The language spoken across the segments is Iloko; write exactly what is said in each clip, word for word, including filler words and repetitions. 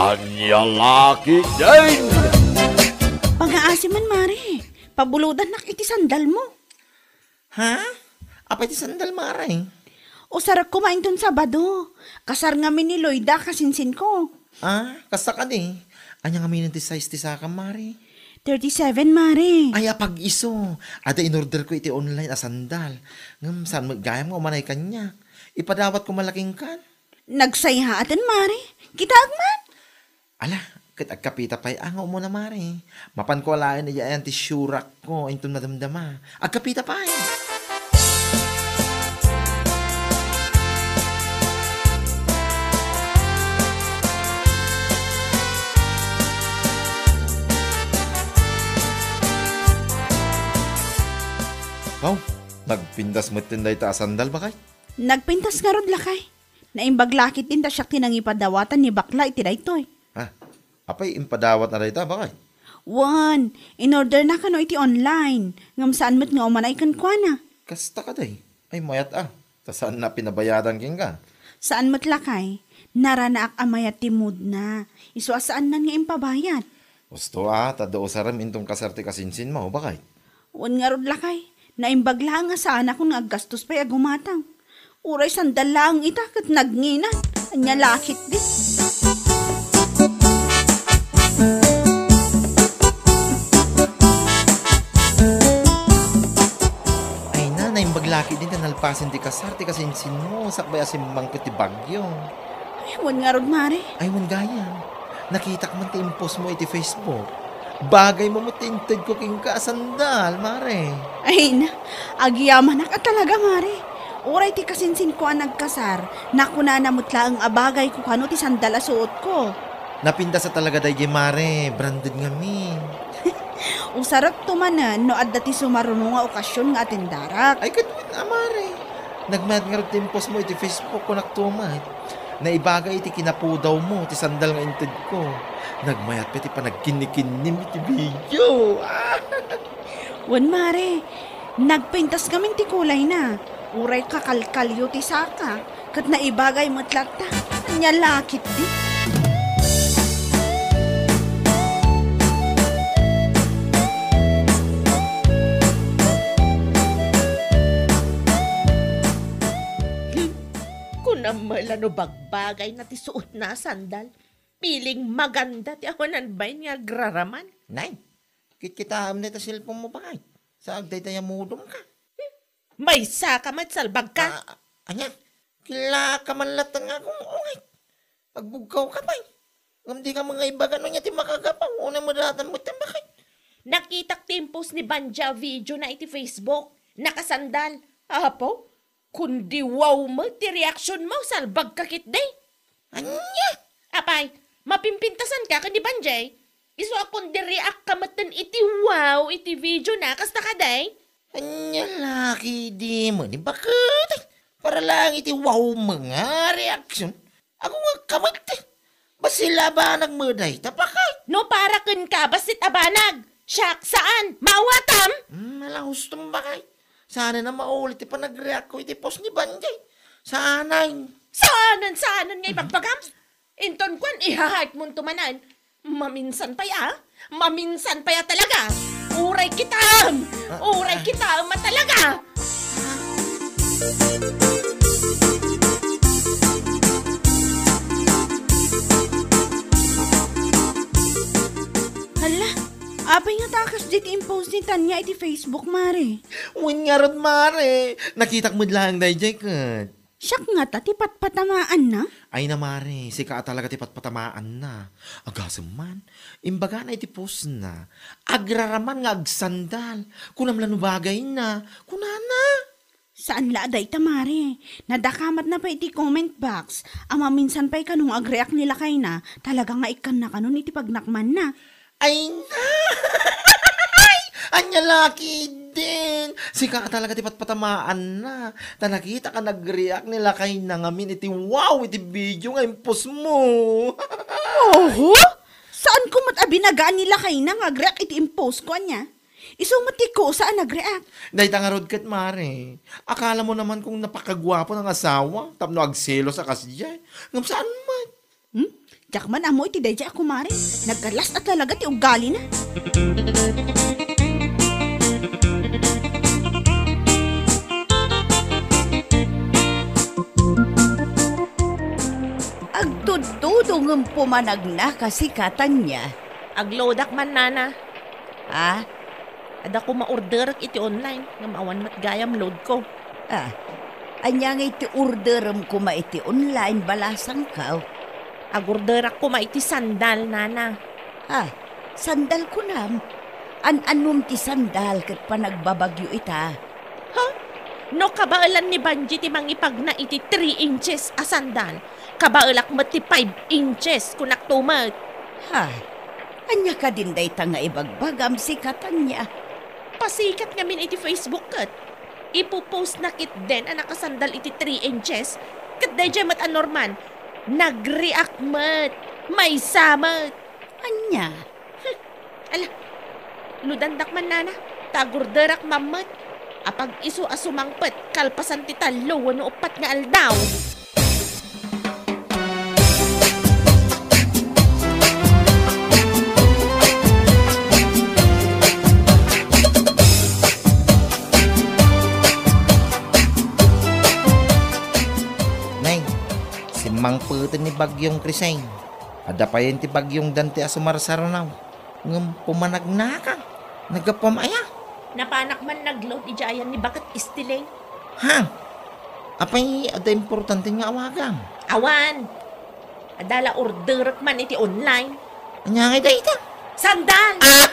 Ania la ketdin? Pagaasi man, Mare. Pabulodannak iti sandalmo. Ha? Apay ti sandal, Mare? Usarek koma inton Sabado. Kasar ngamin ni Loida, kasinsinko. Ah, kasta kadi. Ania ngamin ti size ti sakam, Mare? Thirty-seven, Mare. Ay, apag-isu. Adda inorderko iti online a sandal. Ngem saan met gayam nga umanay kaniak. Ipadawatko man la kenka. Nagsayaaten, Mare. Kitaek man. Ala, ket agkapita pay a nga umuna, Mare. Mapanko alaen idiay ayan ti siurakko, inton madamdama. Agkapita pay. Wow, nagpintas metten dayta a sandal, bakay? Nagpintas ngarud, lakay. Naimbag la ketdin ta siak ti nangipadawatan ni bakla iti daytoy. Ah, apay impadawatna dayta, bakay? Wen, inorderna kano iti online, ngem saan met nga umanay kenkuana. Kasta kadi? Ay, mayat a. Ta saanna pinabayadan kenka? Saan met, lakay. Naranaak a mayat ti moodna. Isu a saannan nga impabayad. Husto a, ta adda usarem inton kasar ti kasinsinmo, bakay? Wen ngarud, lakay. Naimbag laeng a saanakon nga aggastos pay a gumatang. Uray sandal laeng ita ket nagnginan. Ania la ketdi? Ay na, naimbag la ketdin ta nalpasen ti kasar ti kasinsinmo, sakbay a simmangpet ti bagyo. Ay, wen ngarud, Mare. Ay, wen gayam. Nakitak man ti impostmo iti Facebook. Bagaymo met ti intedko kenka a sandal, Mare. Ay na, agyamanak a talaga, Mare. Uray ti kasinsinko a nagkasar, nakunana met laeng a bagayko kano ti sandal a suotko. Napintas a talaga daydiay, Mare. Branded ngamin. Usarekto manen no adda ti sumaruno nga okasion nga atendarak. Ay, ket wen a, Mare. Nagmayat ngarud ti impostmo iti Facebook, kunakto met. Naibaga iti kinapudawmo ti sandal nga intedko. Nagmayat pay ti panagkinnikinnim iti video. Wen, Mare, nagpintas ngamin ti kulayna. Uray kakalkalyo ti saka, ket naibagay met latta. Ania la ketdi? Kunam met la no bagbagayna ti suotna a sandal. Piling maganda ti awanan bain nga agraraman. Nay, kitkitaem dayta cellphone mo, bakay. Sa agdayta ya modem ka. Maysa ka met, salbag ka. Ah, ania? Kila ka man latta nga agung-ungay. Agbugkaw ka pay. Ngem di ka mangaibaga no ania ti makagapu. Unay madatan met ti bakay. Nakitak ti impost ni Banja a video na iti Facebook. Nakasandal. Apo, kundi wow met ti reaksyon mo, salbag ka ketdi. Ania? Apay, mapimpintasan ka ken ni Banjay? Isu a kundi react ka metten iti wow iti video na, kasta kadi? Ania la ketdi man, baket? Para laeng iti wow mo nga reaksyon. Ako nga kamet. Bassit la a banag met dayta, bakay. No para kenka, bassit a banag. Siak, saan? Maawatam? Hmm, ala, hustom, bakay. Saanen a maulit ti panagreact ko iti post ni Banjay. Saanen. Saanen, saanen nga ibagbagam? Inton kuan, iha-heart monto manen. Maminsan pay a? Maminsan pay a talaga? Uray kitaem! Ah, uray ah. Kitaem a talaga! Hala, apay nga ta kasdiay ti impost ni Tanya iti Facebook, Mare? Wen ngarud, Mare. Nakitak met laeng daydiay ket. Siak ngata ti patpatamaanna? Ay na, Mare, sika a talaga ti patpatamaanna. Agasem man, imbagana iti postna, agraraman nga agsandal. Kunam la no bagayna, kunana. Saan la a dayta, Mare. Nadakamatna pay iti comment box. A maminsan pay kano nga agreact ni lakayna, talaga nga ikkanna kanon iti pagnakmanna. Ay, nay! Ania la ketdin? Sika a talaga ti patpatamaanna. Ta nakitak a nagreact ni lakayna ngamin iti wow iti video nga impostmo. Oho? Saanko met a binagaan ni lakayna nga agreact iti impostko, ania? Isu met ti kusa a nagreact. Dayta ngarud ket, Mare. Akala mo naman kung napakaguapo nga asawa tapno agselos a kasdiay. Ngem saan met. Hmm? Dakman ammo iti daydiay a kumare. Nagkalas a talaga ti ugalina. Agtudtudo ngem pumanagna kasi katanya. Agloadak man, nana. Ha? Adda koma orderek iti online, ngem awan met gayam load ko. Ah, ania nga iti orderem koma iti online, balasangko? Agorderak koma iti sandal, nana. Ah, sandal kunam? An-anom ti sandal ket panagbabagyo ita? Ha? No kabaelan ni Banji ti mangipagna iti three inches a sandal, kabaelak met ti five inches, kunak to met. Ha? Ania kadin dayta nga ibagbagam, sika Tanya? Pasikat ngamin iti Facebook ket. Ipopost na ketdin a nakasandal iti three inches. Ket daydiay met a Norman, nagreact met. Maysa met. Ania? Hmm. Ala, loadandak man, nana. Ta agorderak man met. Apag-isu a sumangpet kalpasan ti tallo wenno uppat nga aldaw. Nay, simmangpeten ni Bagyong Crisay. Adda payen ti Bagyong Dante a sumarsarunaw. Ngem pumanagnaka. Naggapuam aya? Napanak man nagload idiay ayan ni Baket Istiling. Ha? Apay, adda importante nga awagam? Awan. Adda la orderek man iti online. Ania ngay dayta? Sandal! Ah!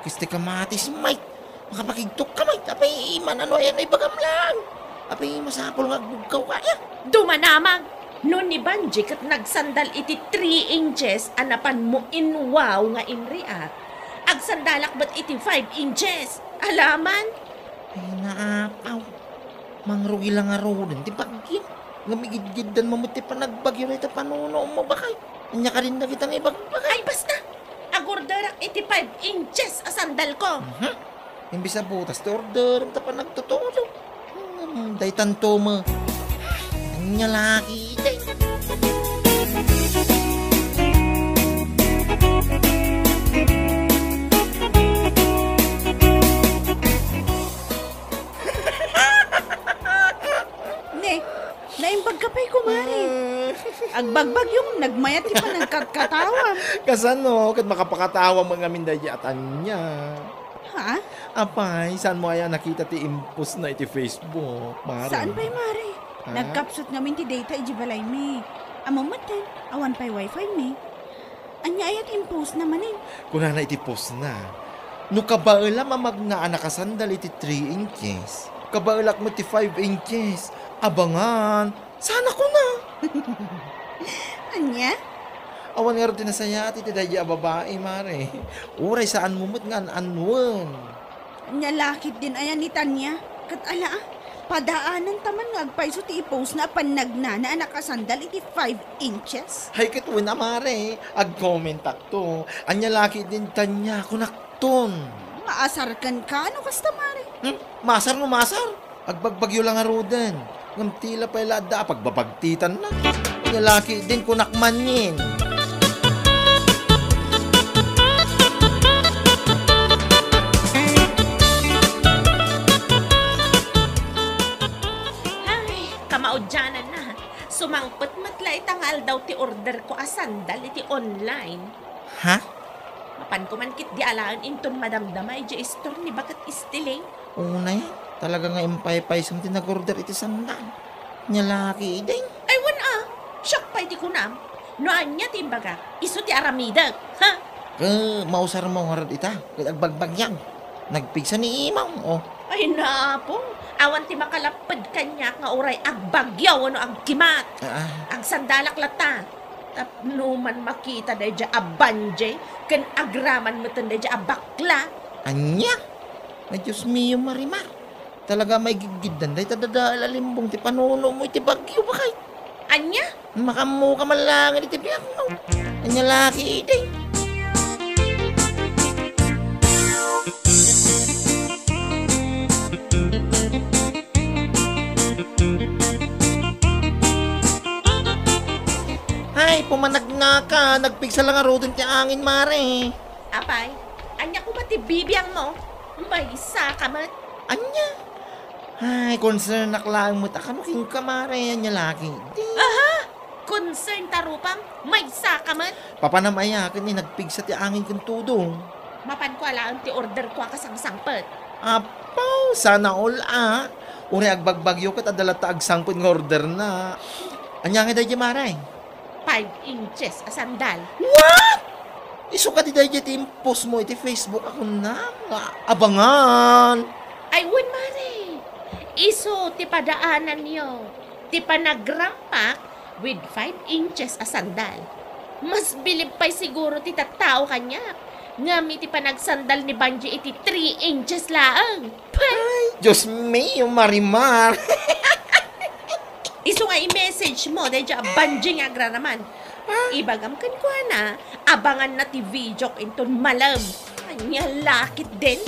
Kisti ka matis, Mike. Makapakigtok ka, Mike. Apay, man-ano ayan ay bagam lang. Apay, masapul nga agbugkaw ka, ya. Dumanamag. No ni Banji ket nagsandal iti three inches a napan mo in-wow nga in-react, agsandalak met iti five inches. Alaman? Ay, naapaw. Mangrugi la ngaruden ti bagyo. Ngem igidgiddan mo met ti panagbagyo dayta panunom mo, bakay. Ania kadin dagita nga ibagbagay? Ay, basta! Agorderak iti five inches a sandal ko. Mhm. Imbis a butas ti order, ta panagtutudo. Hmm, daytan to mo. Ania laki, day. Ne, naimbag ka pay, kumare. Agbagbagyo, nagmayat ti panagkatkatawam. Kasano, ket makapakatawam nga ngamin daydi a Tanya. Ha? Apay, saan mo aya nakita ti impostna iti Facebook, mare? Saan pay, mare? Ha? Nagkapsut ngamin ti data iti balaymi. Ammom metten, awan pay wifi mi. Ania aya ti impostna manen? Kunana iti postna, "No kabaelam a magna a nakasandal iti three inches, kabaelak met ti five inches. Abangan." Sana kuna. Ania? Awan ngarud ti nasayaat iti daydi a babai, mare. Uray saanmo met nga an-anuen. Ania la ketdin aya ni Tanya? Ket ala, ah, padaananta man nga agpayso ti ipostna a pannagnana a nakasandal iti five inches? Hay ket wen a, mare, agkomentakto. Ania la ketdin, Tanya, kunakton. Maasar kenka no kasta, mare? Hmm? Maasar no maasar? Agbagbagyo la ngaruden. Ngem tila pay la adda a pagbabagtitanna. Ania la ketdin, kunak manen. Ay, kamaudiananna. Sumangpet met la ita nga aldaw ti order ko a sandal iti online. Ha? Mapanko man ketdi alaen inton madamdama idiay store ni Baket Istiling. Unay, talaga nga impaypaysom ti nag-order iti sandal. Ania la ketdin? Ay, wen a, siak pay ti kunam. No ania ti imbagak, isu ti aramidek, ha? Ket mausarmo ngarud ita, ket agbagbagyaw. Nagpigsa ni imaw, oh. Ay, napo, awan ti makalapped kaniak nga uray agbagyaw wenno agkimat. Ah, ah. Agsandalak latta. Tapno man makita daydiay a banjay ken agraman metten daydiay a bakla. Ania? Ay, Dios mio, Marimar. Talaga maigidgiddan dayta dadael a limbong ti panunomo iti bagyo, bakay. Ania? Makaammoka man laeng iti biagmo. Ania la ketdin? Ay, pumanagnaka. Nagpigsa la ngaruden ti angin, Mare. Apay, ania koma ti bibiangmo? Maysa ka met. Ania? Ay, concern-ak laeng met a kano kenka, Mare. Ania la ketdi? Aha! Concern ta rupam? Maysa ka met. Papanam aya ken ni nagpigsa ti angin ken tudong? Mapanko a laeng ti orderko a kasangsangpet. Apo, sana all a. Uray agbagbagyo ket adda latta agsangpet nga orderna. Ania ngay daydiay, Mare? Five inches a sandal. What? Isu kadi daydiay ti impostmo iti Facebook a kunam nga abangan? Ay, wen, Mare. Isu ti padaananyo ti panagrampak with five inches a sandal. Mas bilib pay siguro ti tattao kaniak, ngem iti panagsandal ni Banji iti three inches laeng. Pay! Ay, Diyos mio, Marimar! Isu nga i-message mo daydiay a Banji nga agraraman. Ah? Ibagam kenkuana, abanganna ti videok inton malem. Ania la ketdin?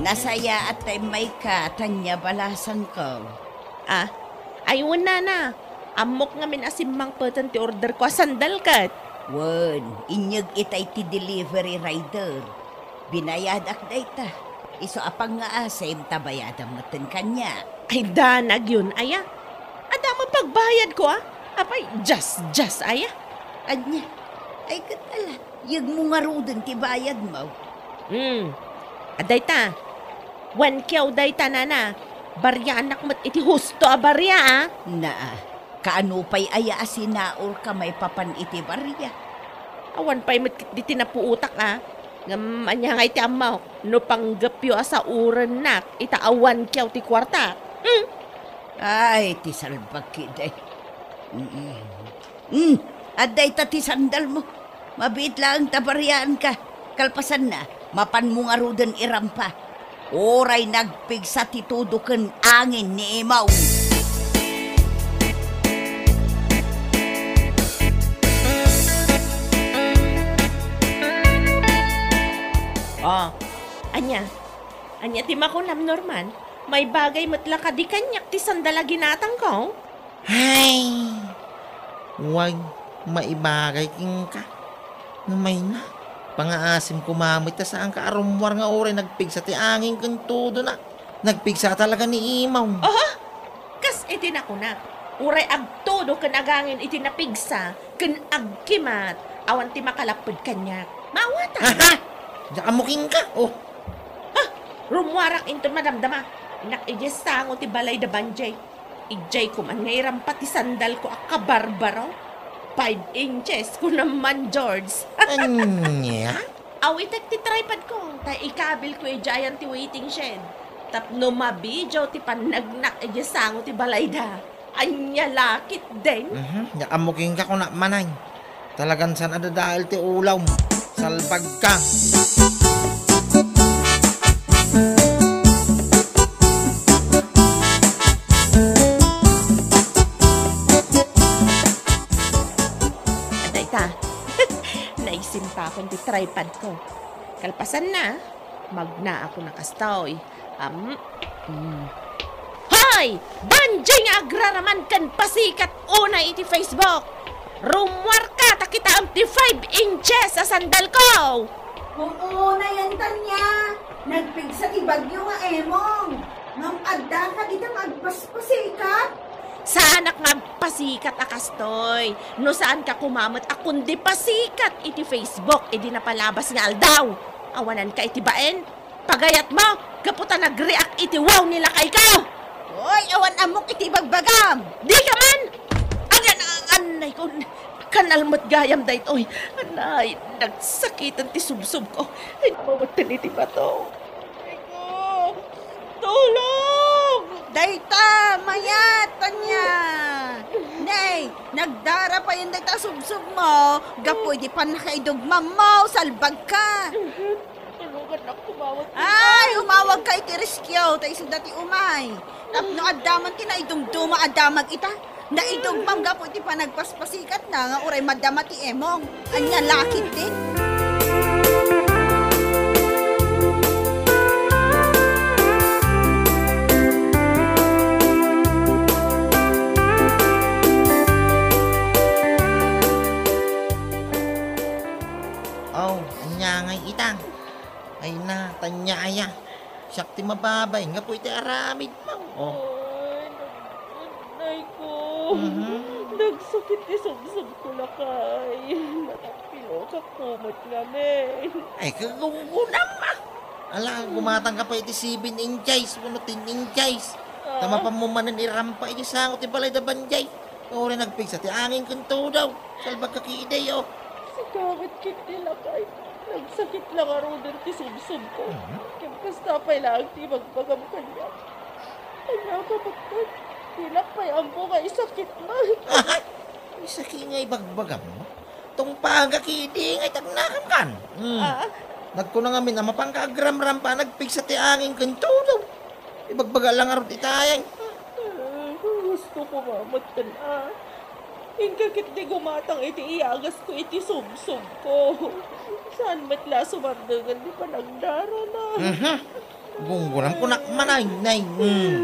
Nasayaat ta immayka, Tania, balasangko. Ah, ay, wen, nana. Ammok ngamin a simmangpeten ti orderko a sandal ket. Wen, inyeg itay ti delivery rider. Binayadak dayta. Isu a pangngaasim ta bayadam metten kaniak. Ay, danag yon, aya. Adda met pagbayadko, a. Apay, just, just, aya. Ania? Ay, ket ala, yegmo ngaruden ti bayadmo. Hmm. Adda ita. One kilo dayta, nana. Bariaannak met iti husto a baria, a. Naa. Kaano pay aya a sinaurka maipapan iti baria? Awan pay met ketdi ti napuotak, a. Ngem ania ngay ti ammok no panggepyo a saurennak ita a one kilo ti kuartak? Hmm? Ay, ti salbag ketdi. Mm. Hmm, adda ita ti sandalmo. Mabiit laeng ta bariaanka. Kalpasanna, mapanmo ngaruden irampa. Uray nagpigsa ti tudo ken angin ni Imaw. Ah, ania? Ania ti makunam, Norman? Maibagay met la kadi kaniak ti sandal a ginatangko? Hay! Way maibagay kenka. No mayna, pangaasim koma met ta saanka a rummuar nga uray nagpigsa ti angin ken tudona. Nagpigsa talaga ni Imaw. Oho! Kas iti nakunak, uray agtudo ken agangin iti napigsa ken agkimat, awan ti makalapped kaniak. Maawatan! Aha! Diak ammo kenka, oh. Ha! Rummuarak inton madamdama. Innak idiay sango ti balay da Banjay. Idiay koman nga irampa ti sandalko a kabarbaro. Five inches, kunam man, George. Ania? Awitek ti tripadko, ta ikabilko idiay ayan ti waiting shed. Tapno mabidio ti pannagnak idiay sango ti balayda. Ania la ketdin? Mhm, diak ammo kenka, kunak manen. Talagan saan a dadael ti ulawmo. Salbagka. Adda ita. Naisimpakon ti tripadko. Kalpasanna, magnaakon a kastoy. Am, mm. Hoy! Banjay nga agraraman ken pasikat unay iti Facebook! Rummuarka ta kitaem ti five inches a sandalko! Wen, unay, Tania, nagpigsa ti bagyo nga Emong. Ngem adda kadi ta nga agpaspasikat? Saanak nga agpasikat a kastoy. No saanka koma met a kundi pasikat iti Facebook idi napalabas nga aldaw. Awananka iti bain. Pagayatmo, gapu ta nag-react iti wow ni lakayko! Oy, awan ammok iti ibagbagam! Dika man! Agan, agan, anay ko, kanal met gayam daytoy. Anay, nagsakiten ti subsobko. Ay, mametten iti bato. Anay ko, tulong! Dayta, mayat, Tania! Nay, nagdara payen dayta subsobmo, gapu idi pannakaidugmammo, salbagka! Tulongannak, umawag. Ay, umawagka iti rescue, ta isuda ti umay. Tapno adda man ti naidumduma a damag ita. Naidugmam gapu iti panagpaspasikatna nga uray madama ti Emong. Ania la ketdin? Aya, siak ti mababain gapu iti aramidmo. Oh. Ay, nag-, nay ko. Mhm. Nagsakit ti subsob ko, lakay. Natampilokak met ngamin. Ay, kagunggunam, ah. Ala, gumatangka pay iti seven inches, wenno ten inches. Ah. Ta mapanmo manen irampa iti sango ti balay da Banjay. Uray nagpigsa ti angin ken tudaw. Salbagka ketdi, oh. Sika met ketdi, lakay. Nagsakit la ngaruden ti subsob ko. Mhm. Ken kasta pay laeng ti ibagbagam kaniak. Ania ka met, dinak pay ammo nga isakit man. Aha! Isakit nga ibagbagam? Tungpaanka ketdi nga itagnakankan. Hmm. Ah? Nagkuna ngamin a mapanka agramrampa, nagpigsa ti angin ken tudaw. Ibagbaga la ngarud itay. Ah, gusto ko mamattan, ah. Inka ketdi gumatang iti iyagas ko iti subsob ko. Saan met la sumardengen ti panagdarana? Mhm. Gunggunam kunak manay, nay. Hmm.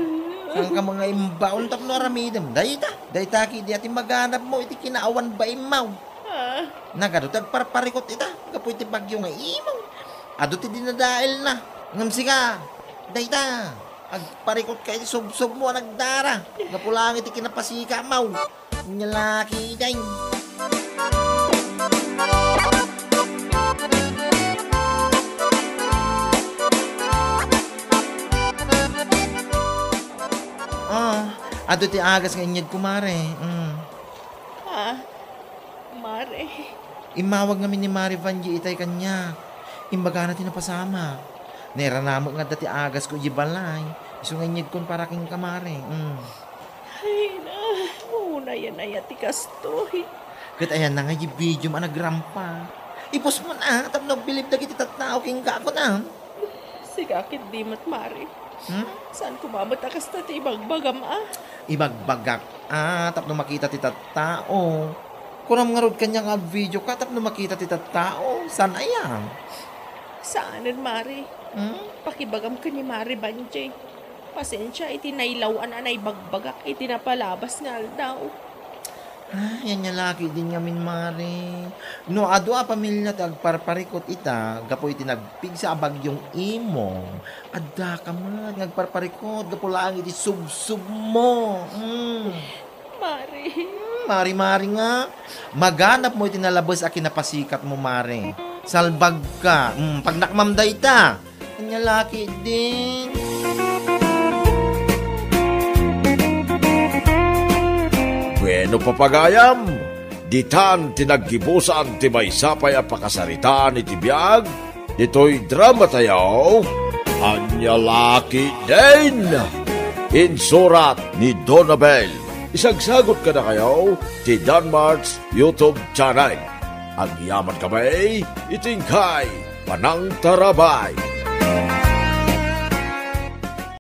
Saan ka mga imbaon tapno aramidem? Dayta, dayta ketdi a ti maganabmo iti kinaawan baimmaw. Ah. Nagadu ti agparparikot ita, gapu iti bagyo nga Imo. Adu ti dinadaelna. Ngem sika, dayta, agparikotka iti subsobmo a nagdara. Gapu laeng iti kinapasikatmo. Nya la ketdi. Ah, adu ti agas nga inyegko, Mare. Mm. Ah, Mare. Immawag ngamin ni Mare Vangie itay kaniak. Imbagana ti napasamak. Nairana met nga adda ti agasko idiay balay. Isu nga inyegkon para kenka, Mare. Mm. Ay, na, unayan aya ti kastoy. Ket ayanna nga idiay video a nagrampa. Ipostmon a, tapno agbilib dagiti tattao kenka, kunam. Sika ketdi met, Mare. Hmm? Saan koma met a kasta ti ibagbagam a? Ibagbagak a, tapno makita ti tattao. Kunam ngarud kaniak nga agvideoka tapno makita ti tattao. Saan aya? Saanen, Mare. Hmm? Pakibagam ken ni Mare Banjay. Pasensia iti nailaw-an a naibagbagak iti napalabas nga aldaw. Ah, yan nga laki din ngamin, Mare. No adu a pamilya ti agparparikot ita, gapu iti nagpigsa a bagyong Imo, adda ka met nga agparparikot gapu laeng iti subsubmo. Mm. Mare. Mm, Mare, Mare nga. Maganabmo iti nalabes a kinapasikatmo, Mare. Salbagka. Mm, pagnakmam dayta. Anya laki din. Bueno, papagayam, ditan ti naggibusan ti maysa pay a pakasaritaan iti biag ditoy drama tayo, Anya Laki Din. Insurat ni Donabel. Isagsagot kadakayo ti Danmart's YouTube channel. Agyaman kami iti inkay panangtarabay.